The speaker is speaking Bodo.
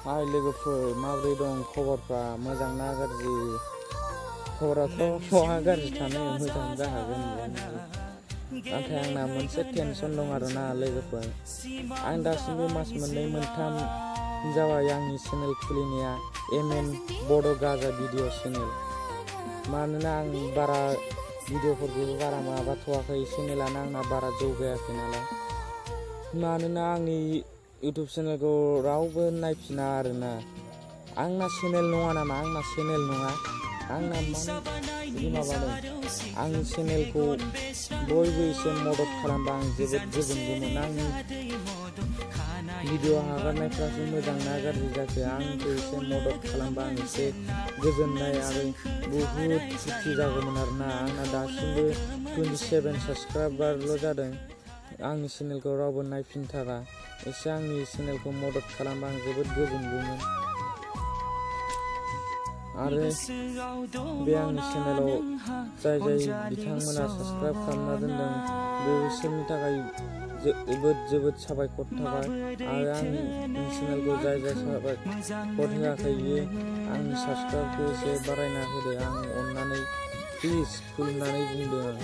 हाय लोगोफोर माबोरै दं खबरफ्रा मोजां ना गाज्रि खबराथ' बहा गाज्रि थानो मोजां जाखागोन नाथाय आंना मोनसे टेनसन दं आरोना लोगोफोर आं दासिमबो मास मोननै मोनथाम जाबाय आंनि चेनेल खुलिनाया एमएन बड' गाजा भिडिअ चेनेल मानोना आं बारा भिडिअफोरखौबो बारा माबाथ'वाखै चेनेलानो आंना बारा जौगायाखै नालाय मानोना आंनि इउटुब चेनेलखौ रावबो नायफिना आरोना आंना चेनेल नङा नामा आंना चेनेल नङा आंना माने बिदि माबादों आंनि चेनेलखौ बयबो एसे मदद खालामबा आं जोबोद गोजोनगौमोन आंनि भिडिअ हगारनायफ्रासो मोजां ना गाज्रि जाखो आंखौ एसे मदद खालामबा आं एसे गोजोननाय आरो बुहुद खुसि जागौमोन आरोना आंना दासिमबो 27 साबस्क्राइबारल' जादों आंनि चेनेलखौ रावबो नायफिनथारा एसे आंनि चेनेलखौ मदद खालामबा आं जोबोद गोजोनगौमोन आरो बे आंनि चेनेलाव जाय बिथांमोना साबस्क्राइब खालामना दोनदों बिसोरनि थाखाय जोबोद साबायखर थाबाय आरो आंनि चेनेलखौ जाय साबायखर होआखै बियो आंनि साबस्क्राइबखौ एसे बारायना होदो आं अननानै प्लिज खुलुमनानै बुंदों आं